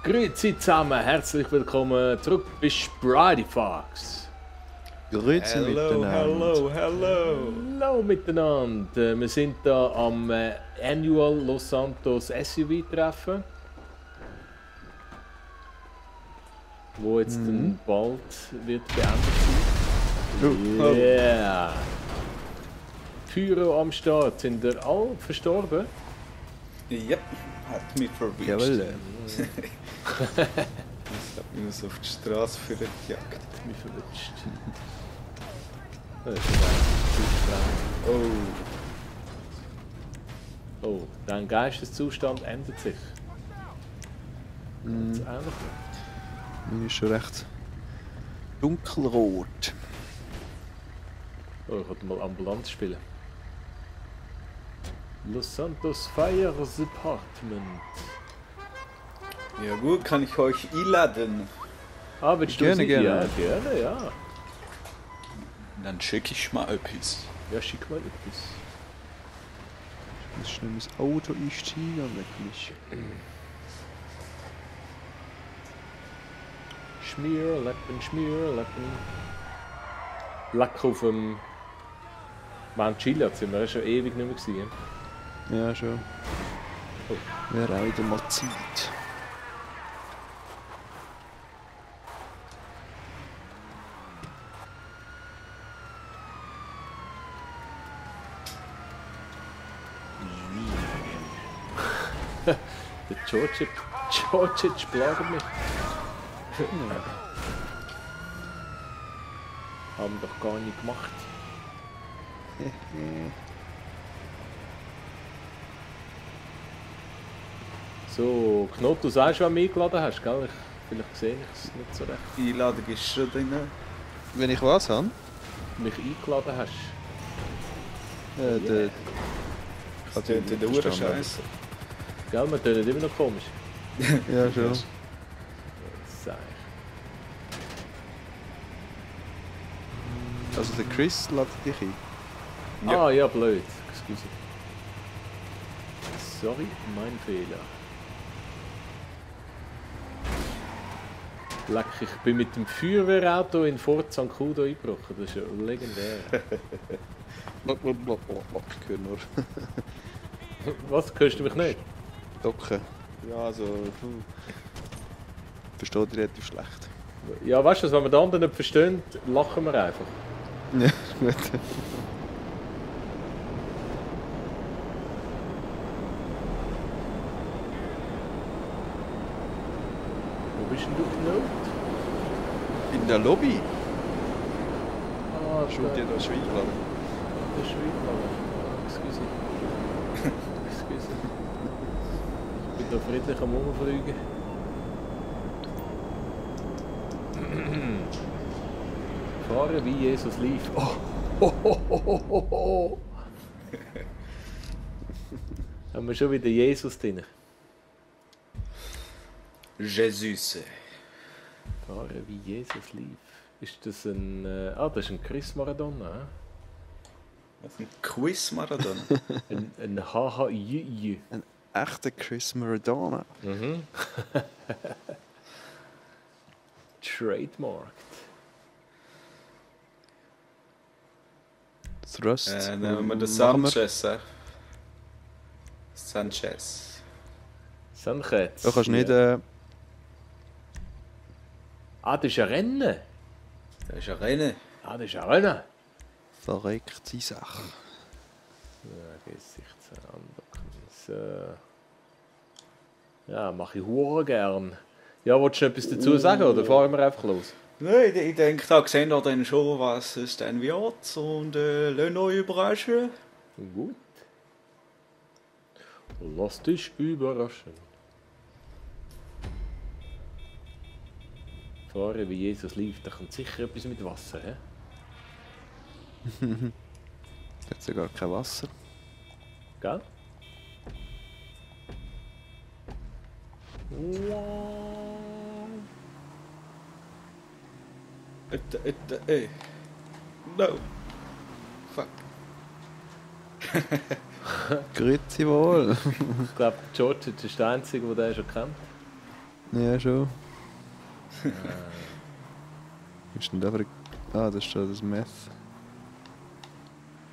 Grüezi zusammen, herzlich willkommen zurück bei Sprady Fox. Grüezi miteinander. Hallo miteinander. Wir sind hier am Annual Los Santos SUV-Treffen, wo jetzt dann bald wird beendet sein. Yeah! Pyro am Start. Sind ihr alle verstorben? Ja, hat mich verwischt. Jawohl. Das hat mich uns auf die Straße gejagt. Mich verwünscht. Das ist ein Oh, dein Geisteszustand ändert sich. Ganz ähnlich. Mir ist schon recht dunkelrot. Oh, ich wollte mal Ambulanz spielen. Los Santos Fires Apartment. Ja gut, kann ich euch einladen? Ah, willst du Gerne, sie? gerne. Ja, gerne, ja. Dann schicke ich mal etwas. Ja, schick mal etwas. Ich muss schnell ins Auto einsteigen, wirklich. Schmierleppen. Leck auf dem Mount Chiliad sind wir ja schon ewig nicht mehr gesehen. Ja, schon. Oh. Wäre auch wieder mal Zeit. Der George plagt mich. Haben doch gar nicht gemacht. So, Knot, du sagst, wen du eingeladen hast, gell? Vielleicht sehe ich es nicht so recht. Die Einladung ist schon drin. Wenn ich was habe? Mich eingeladen hast. Der... Das tönt in der Uhr scheiße. Gell, wir tönen immer noch komisch. Ja, schon. Sag ich. Also der Chris lädt dich ein. Ja. Ah, ja, blöd. Excuse. Sorry, mein Fehler. Leck, ich bin mit dem Feuerwehrauto in Fort St. Cudo eingebrochen. Das ist ja legendär. Ich höre nur Was, hörst du mich nicht? Docken. Ja, also... Versteht ihr relativ schlecht. Ja, weißt du, wenn wir den anderen nicht verstehen, lachen wir einfach. Ja, gut. Wo bist denn du genau? In der Lobby? Ah, Schaut ihr da Schweigler? Der Schweigler. Excuse. Excuse. Ich bin da friedlich am Rumfliegen. Fahren wie Jesus lief. Oh. Haben wir schon wieder Jesus drin? Jesus. Fahren wie Jesus lief. Ist das ein... das ist ein Chris Maradona. Ein Quiz-Marathon. Ein HHJ. Ein echter Chris Maradona. Mhm. Trademarked. Thrust. Nehmen wir den Machen wir. Sanchez. Sanchez. Sanchez. Du kannst nicht... Ah, das ist ein Rennen. Das ist ein Rennen. Ah, das ist ein Rennen. verreckte Sache. Ja, Gesichtsandocken. So. Ja, mache ich hure gern. Ja, wolltest du noch etwas dazu sagen oder fahren wir einfach los? Nein, ich denke, da sehen wir dann schon, was es dann wird und lassen euch überraschen. Gut. Lass dich überraschen. Fahren wie Jesus lief, da kommt sicher etwas mit Wasser, hä? Hat sogar kein Wasser. Gell? Wow. No. Fuck. Grüezi wohl. Ich glaube, George ist der Einzige, der den schon kennt. Ja, schon. Was ist denn da für ein... Ah, das ist schon das Meth.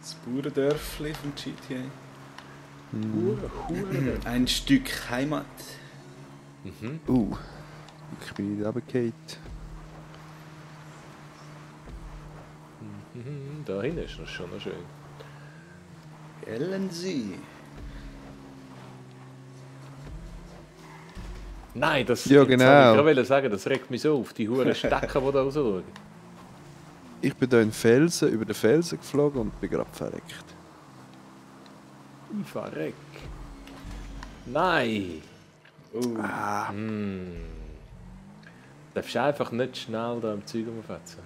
Das Bauerndörfli von GTA. Hure. Ein Stück Heimat. Mhm. Ich bin wieder runtergefallen. Da hinten ist das schon noch schön. LNC. Nein, das Ja, jetzt genau. wollte ich gerade sagen, das regt mich so auf, die Huren Stecken, die da rausschauen. Ich bin da über den Felsen geflogen und bin gerade verreckt. Ich verreck. Nein! Oh. Darfst du einfach nicht schnell da im Zeug rumfetzen.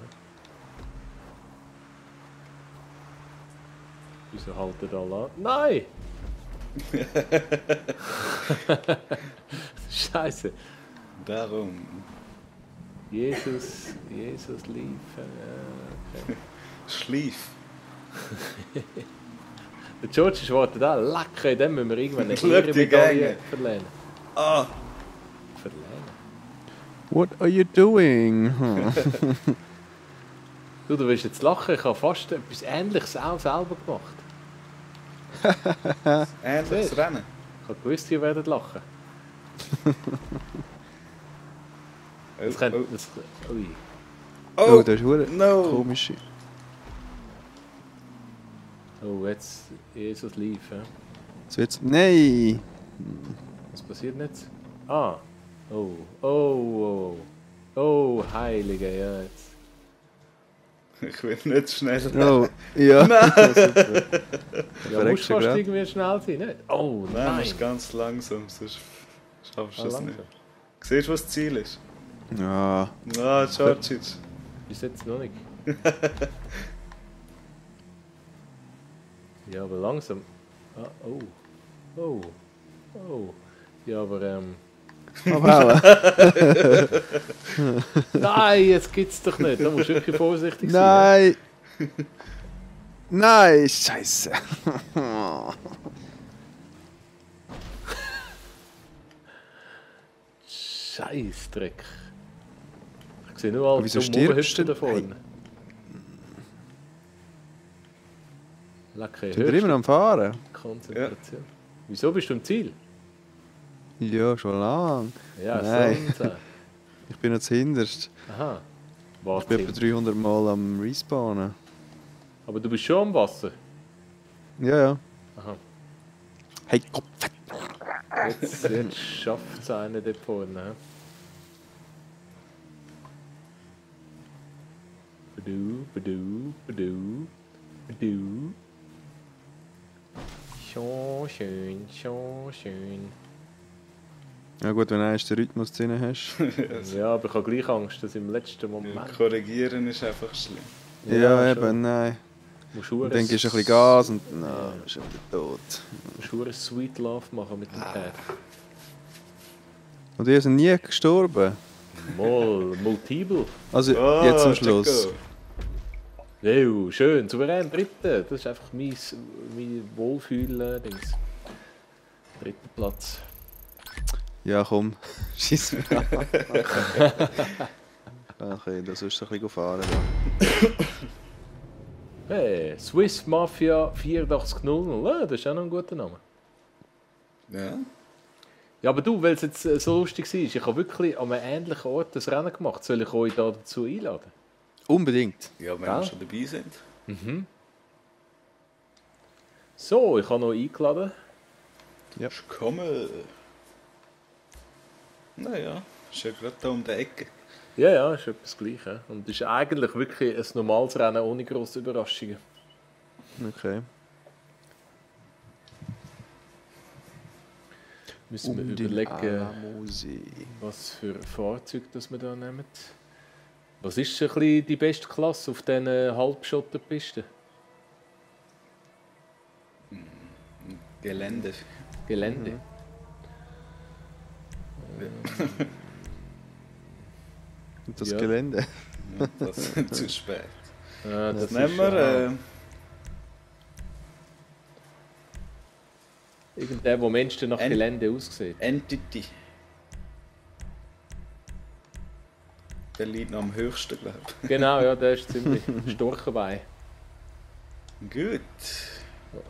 Wieso halten alle an? Nein! Scheiße. Darum. Jesus lief. Okay. Schlief. Der George ist wartet da. Lecker, in dem müssen wir irgendwann eine Schau die Ehrenmedaille Gänge. verleihen. Ah! What are you doing? Du willst jetzt lachen, ich habe fast etwas Ähnliches auch selber gemacht. Ähnliches Rennen. Ich habe gewusst, ihr werdet lachen. Das könnte... Das, ui. Oh, das ist hure no. komisch. Oh, jetzt Jesus lief. Ja. So jetzt... Nein! Was passiert jetzt? Ah. Oh. Oh, oh. Oh, Heilige, ja jetzt. Ich will nicht schnell. Oh, ja. Ja, Verreckst musst du fast grad? irgendwie schnell sein, nicht? Oh, Nein, nein. du musst ganz langsam, sonst schaffst du es langsam. nicht. Siehst du, was das Ziel ist? Ja. Ah, Georgic. Bis jetzt noch nicht. Ja, aber langsam. Ah, oh. Oh. Oh. Ja, aber Aber nein, jetzt gibt's doch nicht. Da musst du wirklich vorsichtig sein. Nein! Nein, Scheiße! Scheißdreck. Ich sehe nur alle wieso dumm stirbst rumhüpfen du? da vorne. Lecker, Sind wir immer am Fahren? Konzentration. Wieso bist du im Ziel? Ja, schon lang. Ja, Nein. sonst. Ich bin noch zuhinterst. Aha. Ich bin Warte. etwa 300 Mal am Respawnen. Aber du bist schon am Wasser. Ja, ja. Aha. Hey, Kopf! Jetzt schafft es einer dort vorne. hä? Bedu. Schon schön. Ja gut, wenn du erst den Rhythmus drin hast. Ja, aber ich habe gleich Angst, dass im letzten Moment... Korrigieren ist einfach schlimm. Ja, schon. eben, nein. Musst Und dann gibst du ein bisschen Gas und dann bist du wieder tot. musst du Sweet Love machen mit dem Pad. Und die sind nie gestorben. Multiple. Also Oh, jetzt am Schluss. Chico. Ja, schön, souverän, dritte. Das ist einfach mein Wohlfühlen-Dings. Dritter Platz. Ja, komm. Scheiß mir an. Okay, das ist ein bisschen fahren. Hey, Swiss Mafia 8400. Das ist auch noch ein guter Name. Ja. Ja, aber du, weil es jetzt so lustig war, ich habe wirklich an einem ähnlichen Ort das Rennen gemacht. Soll ich euch da dazu einladen? Unbedingt. Ja, wenn Ja. wir schon dabei sind. So, ich habe noch eingeladen. Ja. Kommen. Naja, ist ja gerade da um die Ecke. Ja, ist etwas Gleiches. Und es ist eigentlich wirklich ein normales Rennen ohne grosse Überraschungen. Okay. Müssen wir überlegen, Musik. was für Fahrzeug das wir da nehmen. Was ist ein bisschen die beste Klasse auf diesen Halbschotterpisten? Gelände. Gelände. Und das Ja. Gelände. Ja, das ist zu spät. Das Das nehmen wir. Irgendein, der Mensch nach Ent- Gelände aussieht. Entity. Der liegt noch am höchsten, glaube ich. Genau, ja, der ist ziemlich stark dabei. Gut.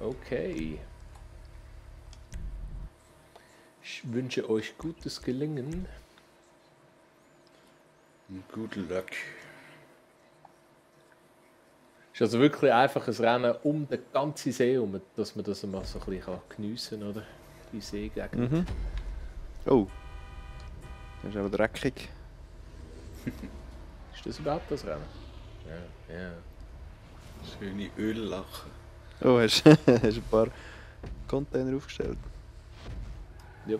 Okay. Ich wünsche euch gutes Gelingen. Good luck. Ist also wirklich einfach ein Rennen um den ganzen See herum, dass man das mal so ein bisschen geniessen kann, oder? Die Seegegend. Mhm. Oh. Das ist aber dreckig. Ist das überhaupt das Rennen? Ja, ja. Schöne Öllachen. Oh, hast du ein paar Container aufgestellt? Ja.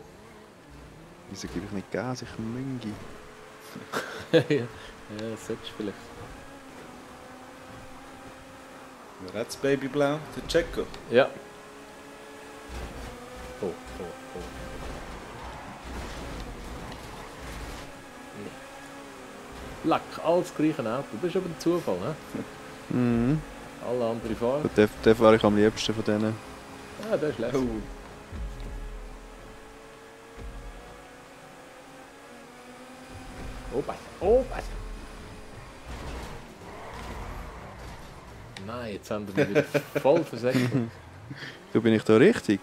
Wieso gebe ich nicht Gas? Ich Müngi. Ja, das solltest du vielleicht. Wer hat's Babyblau? Der Checo. Ja. Oh, oh, oh. Leck, alles gleiche Auto. Das ist aber ein Zufall, ne? Mhm. Alle anderen fahren. Den fahre ich am liebsten von denen. Ja, das ist lässig. Oh, besser. Oh, besser. Nein, jetzt haben wir wieder voll versägt. Du, bin ich da richtig?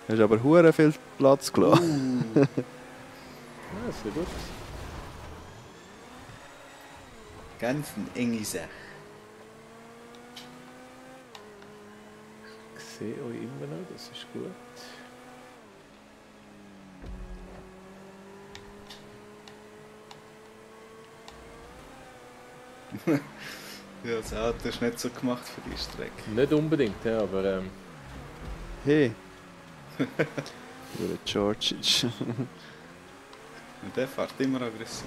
Du hast aber hure viel Platz gelassen. Ja, das ist ja gut. Ganz eine enge Sache. Ich sehe euch immer noch, das ist gut. Ja, das Auto ist nicht so gemacht für die Strecke. Nicht unbedingt, ja, aber Hey. Hure Georgic. Und der fährt immer aggressiv.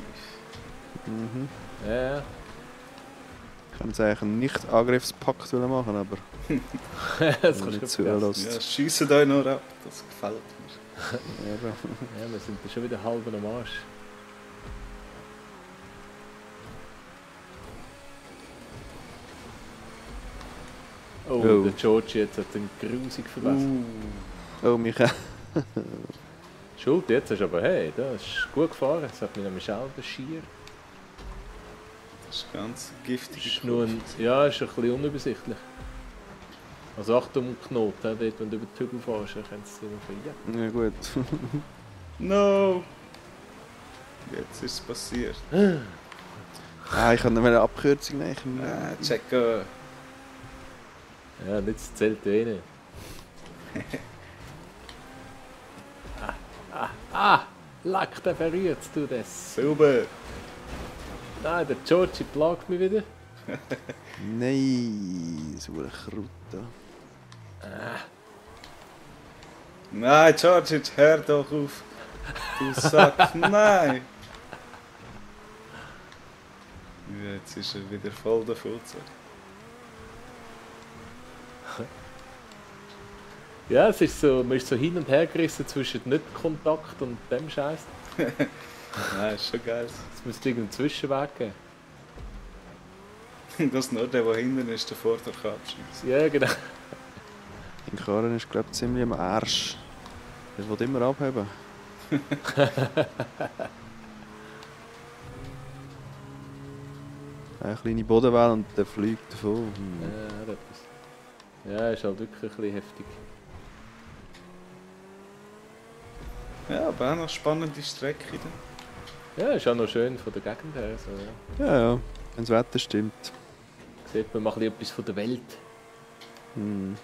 Mhm. ja. Ich kann jetzt eigentlich einen Nicht-Angriffspakt machen, aber Das kannst nicht du zulässt. Ja, schiessen euch nur ab, das gefällt mir. Ja. Ja, wir sind da schon wieder halb am Arsch. Oh, Oh. der George jetzt hat den grusig verbessert. Oh, Michael. Schuld, jetzt ist aber, hey, das ist gut gefahren. Das hat mich nämlich auch beschiert. Das ist ganz giftig. Ist nur ein, ja, ist ein bisschen unübersichtlich. Also Achtung, um Knoten, dort, wenn du über die Hügel fährst, dann kannst du immer ja. Ja gut. No! Jetzt ist es passiert. Ah, ich habe noch eine Abkürzung nehmen. Ah, Checo. Ja, nicht das Zelt rein. Leck, der verrührt du das. Sauber! Nein, der Georgie plagt mich wieder. Nein, so eine Krute. Nein, George, jetzt hör doch auf! Du Sack, nein! Jetzt ist er wieder voll der Fulzer. Ja, es ist so, man ist so hin und her gerissen zwischen Nicht-Kontakt und dem Scheiß. Nein, ist schon geil. Es müsste irgendeinen Zwischenweg geben. Das ist nur der hinten ist, der Vorder kann abschießen. Ja, genau. Mein Karren ist, glaube ich, ziemlich am Arsch. Der will immer abheben. Eine kleine Bodenwelle und der fliegt davon. Ja, hat etwas. Ja, ist halt wirklich ein bisschen heftig. Ja, aber auch noch eine spannende Strecke. Dann. Ja, ist auch noch schön von der Gegend her. So, ja. Ja, wenn das Wetter stimmt. Sieht man mal ein bisschen etwas von der Welt. Hm.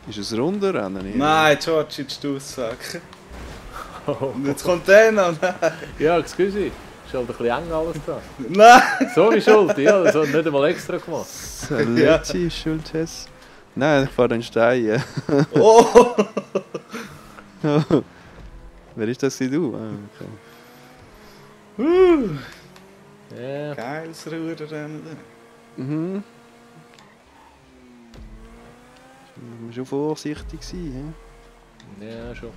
Ist es ein Runterrennen? Ja. Nein, George, jetzt du Aussage. Oh. Und jetzt kommt der noch, nein! Ja, excuse, ist halt ein bisschen eng alles da. Nein! Sorry, Schuld, ja, das hat nicht einmal extra gemacht. Saletti, Schultes. Nein, ich fahre den Stein. Oh! Wer ist das? Du? Ah, okay. Ja, Geiles Ruderrennen. Mhm. Da muss schon vorsichtig sein. ja, schon.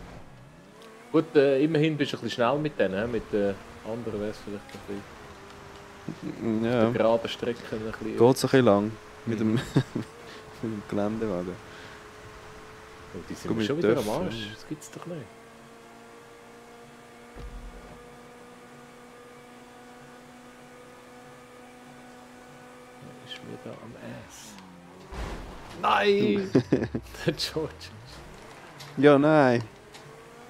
Gut, immerhin bist du ein bisschen schnell mit denen, mit den anderen wäre es vielleicht ein bisschen Ja, gerade Strecken ein bisschen. geht es ein bisschen lang mit dem, mit dem Geländewagen. Oh, die sind Guck, schon wir wieder am dürfen. Arsch, das gibt's doch nicht. da am Ass. Nein! Der George. Ja, nein.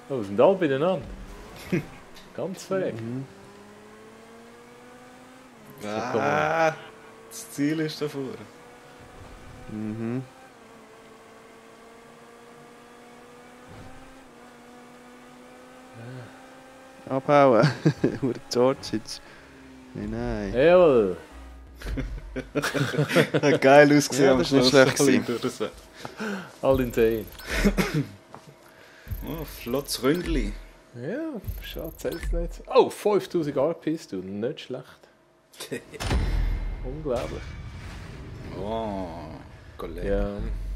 Oh, sind alle beieinander. Ganz verreckt. Das Ziel ist da vorne. Mhm. Abhauen. Hure George. Nein. Jawohl! Geil ausgesehen. Ja, am das ist nicht Schluss. schlecht gewesen. Durch das Wetter. All in 10. Oh, flottes Ründli. Ja, schade, zählt's nicht. Oh, 5000 RPs, du, nicht schlecht. Unglaublich. Oh, Kollege. Ja,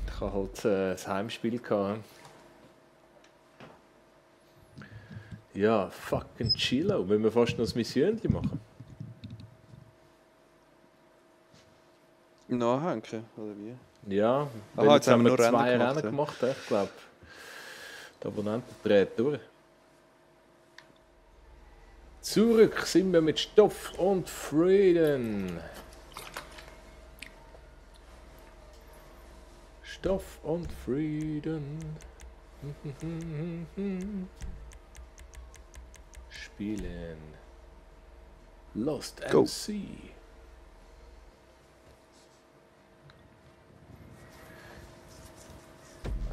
ich hatte halt das Heimspiel gehabt. Ja, fucking chillo. Wollen wir fast noch ein Missionchen machen? Nachhängen, oder wie? Ja, Aha, jetzt haben wir nur zwei Rennen Rennen gemacht, gemacht, ich glaube. Die Abonnenten drehen durch. Zurück sind wir mit Stoff und Frieden. Stoff und Frieden. Spielen. Lost Go. MC.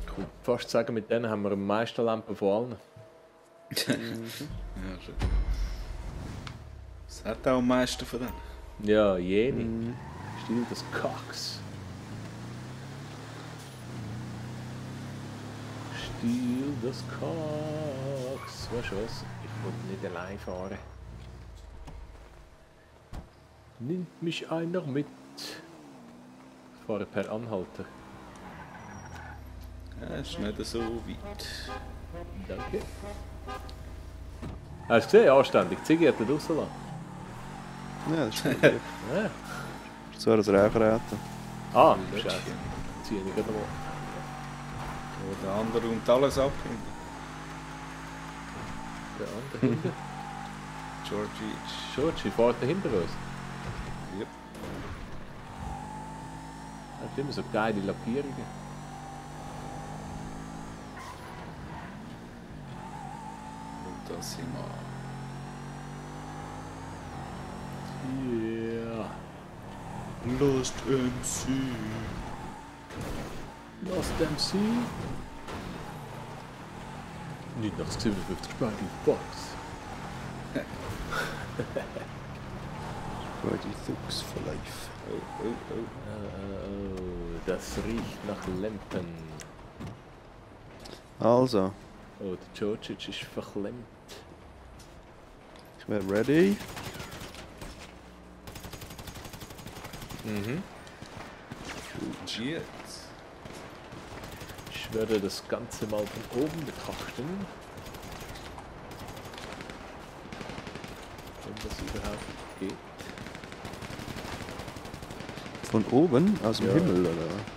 Ich würde fast sagen, mit denen haben wir am meisten Lampen von allen. Ja, schon. Das hat auch am meisten von denen. Ja, jene. Stil des Kocks. Stil des Kocks. Weißt du was? Ich wollte nicht allein fahren. Nimmt mich einer mit. Ich fahre per Anhalter. Ja, ist nicht so weit. Danke. Hast du gesehen? Anständig. Ziggy hat den rausgelassen. Ja, das ist gut. Ja. So ein Rauchräten. Ah, Scheiße. Ziehe ich gerade mal. Wo der andere und alles ab. Der andere hinten. Georgie. Georgie, fährt er hinter uns? Yep. Er hat immer so geile Lackierungen. Und das sind wir. Yeah. Lost MC. Lost MC. Nicht nach 57 Spielen Box. Ready Thugs for life. Oh, das riecht nach Lempen. Also, Oh, der Georgic ist verklemmt. ich wäre ready. Mhm. Shit. Ich werde das Ganze mal von oben betrachten. Wenn das überhaupt geht. Von oben, aus dem Ja. Himmel, oder?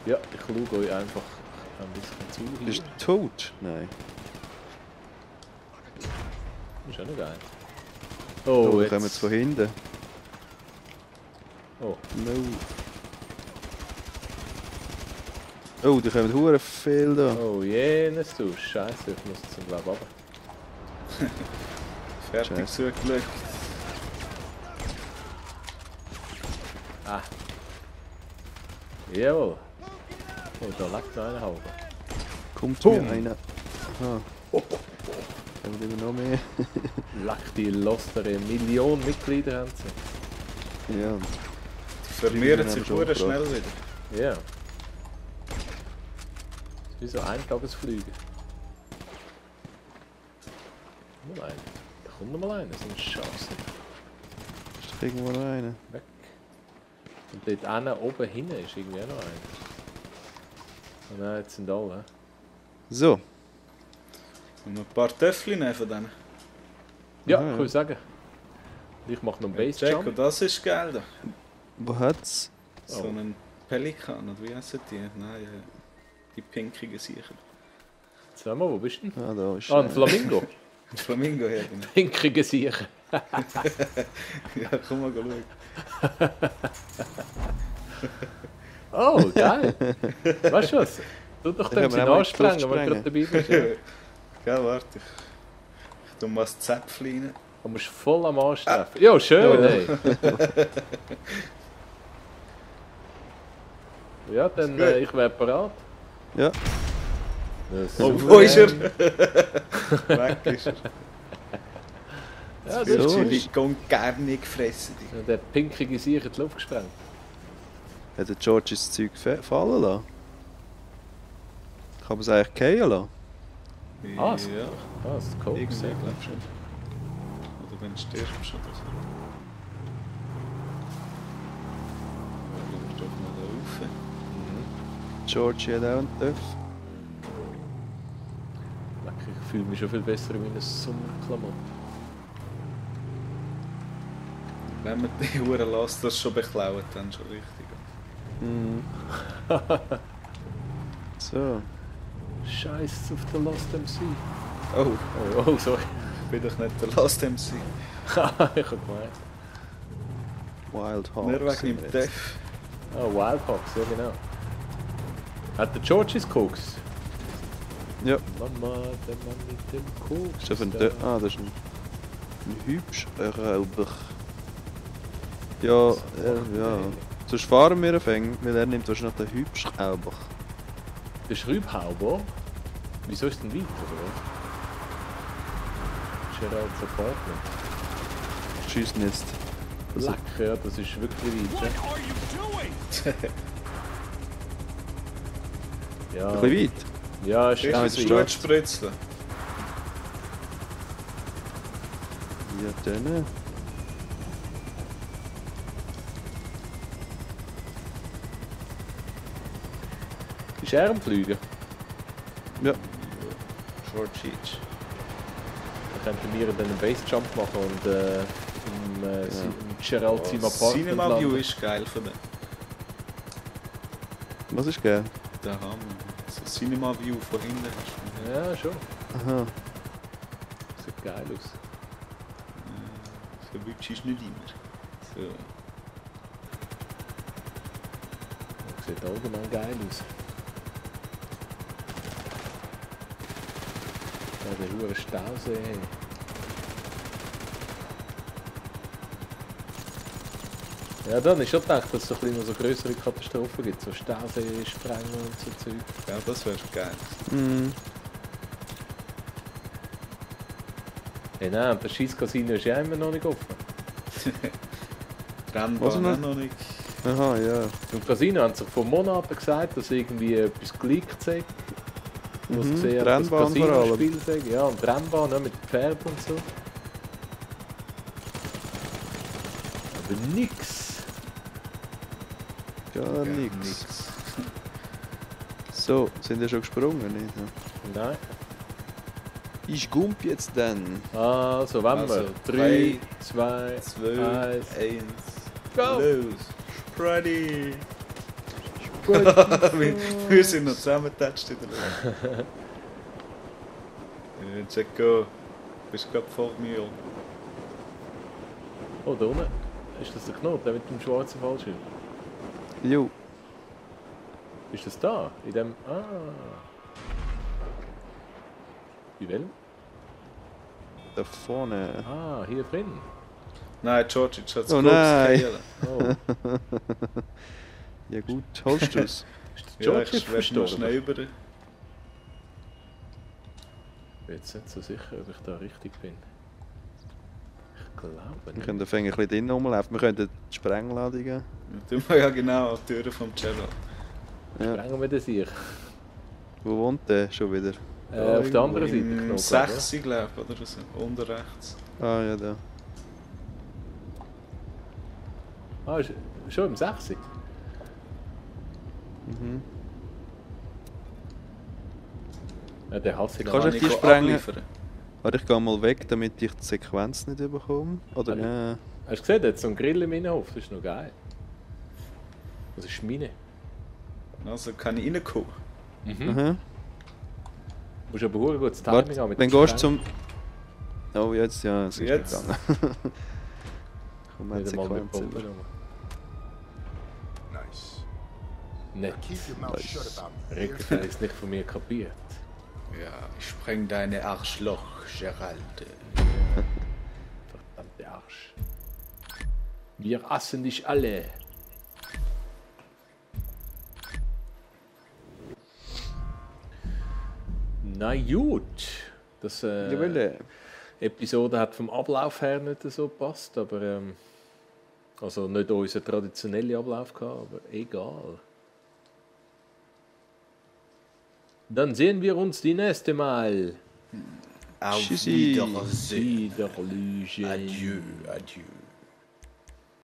Ja, ich schaue euch einfach ein bisschen zu. Bist du tot? Nein. Ist auch noch geil. Oh, Oh, wir jetzt. kommen jetzt von hinten. Oh, No. Oh, die kommen hure viel da. oh jenes du. Scheiße, ich muss zum Glaube runter. Fertig Scheiße. zugelegt. Ah. Jawohl. Oh, da lag noch einer halber. Kommt Boom. mir einer. Aha. Kommt immer noch mehr. Lack die Loster, 1 Million Mitglieder haben sie. Ja. Die vermehren haben sich schon sehr schnell gebracht. wieder. Ja. Das ist wie so Eintagesflüge. Mal einen. Da kommt noch mal einer, so ein Scheiße. Ist doch irgendwo noch einer. Weg. Und dort einer oben hinten ist irgendwie auch noch einer. Oh nein, jetzt sind alle. So. Und ein paar Töffel nehmen von denen. Ja, Aha, kann ich sagen. Ich mache noch einen Check, Bassjump. und das ist geil da. Wo hat's? So Oh. einen Pelikan, oder wie heissen die? Nein, die pinkigen Sicher. Sag mal, wo bist du denn? Ah, da ist Ah, ein Flamingo. Ein Flamingo her, genau. Pinkige Sicher. Ja, komm mal schauen. Oh, geil. Weißt du was? Tu doch Dann dem können wir sie auch mal in die nachsprengen, Luft wenn du gerade dabei bist. Ja. Gell, warte. Ich tu mal das Zäpfchen rein. Du musst voll am Arsch treffen. Ja, schön, Ja. ey. Ja, dann Ist gut. ich wäre bereit. Ja. Oh, wo ist er? Weg ist er. Ja, das Du ist So. hast cool. die Gong gar nicht gefressen. dich. Ja, der pinkige Sieg in die Luft gesprengt. Hat der George das Zeug fallen lassen? Kann man es eigentlich fallen lassen? Ah, so. Ja, Ah, das ist Koks. irgendwie Ja. glaube ich schon. Oder wenn du stirbst oder so. Schauen wir doch mal da rauf. George hat auch einen Töff. Lecker, ich fühle mich schon viel besser in meinen Sommerklamotten. Wenn man die Uhren lässt, das schon beklaut, dann schon richtig. Mhm. So. Scheiß auf den Lost MC. Oh, Oh, sorry. ich bin doch nicht der Last MC. Ich hab gemeint. Wild Hawks. Nur wegen sind dem wir jetzt. Def. Oh, Wildhawks, ja genau. Hat der George his Koks? Ja. Mama, der Mann mit dem Koks. Ist das ein da. Ah, das ist ein hübsch Rauber. Ja, ja. Sonst fahren wir einen, weil er nimmt wahrscheinlich den hübsch Rauber. Der Schreibhauber? Wieso ist denn weiter, oder? Gerald's Apartment. Schießt nicht. Also, Lecker, ja, das ist wirklich weit. Ja, ein bisschen weit. ja, ist Ist Ah, es jetzt gut steht's. spritzeln? Ja, dann. Ist er am Fliegen? Ja. Short Cheech. Dann könnten wir dann einen Basejump machen und im Gerald seinem Apartment Cinema View landen. ist geil für den. Was ist geil? Da haben wir so Cinema View von hinten. hast du. Ja, schon. Aha. Sieht geil aus. So wünschst du nicht immer. So. Sieht allgemein geil aus. Ja, der hohe Stausee. Hey. Ja, dann ist schon gedacht, dass es so, so größere Katastrophen gibt. So Stausee, Sprengen und so Zeug. Ja, das wäre geil. Mhm. Hey, nein, und das Scheisscasino ist ja immer noch nicht offen. Was Rennbahn noch? auch noch nicht. Aha, ja. Im Casino haben sie vor Monaten gesagt, dass irgendwie etwas geleakt sei. Was Mhm, gesehen die hat, dass Rennbahn vor allem. Casino-Spiel sei. Ja, und die Rennbahn ne, mit Pferden und so. Aber nix. Gar nichts. So, sind wir schon gesprungen? Nicht? Ja. Nein. Ich gump jetzt dann. Also, wenn Also, wir 3, 2, 2, 1. 1. Go! Los! Freddy! Wir sind noch zusammengetatscht in der Luft. Check go. Bist gerade vor mir. Oh, da unten. Ist das der Knoten, der mit dem schwarzen Fallschirm? Jo. Ist das da? In dem... Ah. Wie welchem? Da vorne. Ah, hier drin. Nein, George, jetzt hat es Oh nein. Oh. Ja gut, holst du es? Ist der Ja, George ich werde noch verstorben? schnell über. Ich bin jetzt nicht so sicher, ob ich da richtig bin. Ich glaube Wir nicht. können da ein bisschen drinnen rumlaufen. Wir können die Sprengladungen. Tun wir ja genau an die Türen vom Gerald. Ja. Sprengen wir das hier? Wo wohnt der schon wieder? Auf der anderen Seite. Im Knoten, oder? 6, glaube ich, oder so. Unten rechts. Ah ja, da. Ah, ist schon im 6. Mhm. Ja, der hasse ich Kannst gar du nicht. die sprengen? abliefern? Warte, ich gehe mal weg, damit ich die Sequenz nicht bekomme. Oder Also- ja. Hast du gesehen, der hat so einen Grill im Innenhof, das ist noch geil. Das ist meine. Also kann ich reinkommen. Mhm. Aha. Du musst aber ein gutes Timing Warte, haben mit dann dem gehst du Sprengen. zum. Oh, jetzt, ja, es ist nicht Jetzt? gegangen. Komm, mal die Nicht einmal mit Sequenz Bomben über. rum. Nice. Nett. Keep your mouth shut about me. Regenfell ist nicht von mir kapiert. Ja, ich spreng deine Arschloch, Geralde. Verdammte Arsch. Wir hassen dich alle. Na gut. Das Episode hat vom Ablauf her nicht so gepasst, aber also nicht unser traditioneller Ablauf gehabt, aber egal. Dann sehen wir uns die nächste Mal. Auf Tschüssi. Wiedersehen. Wiederlügen. Adieu, adieu.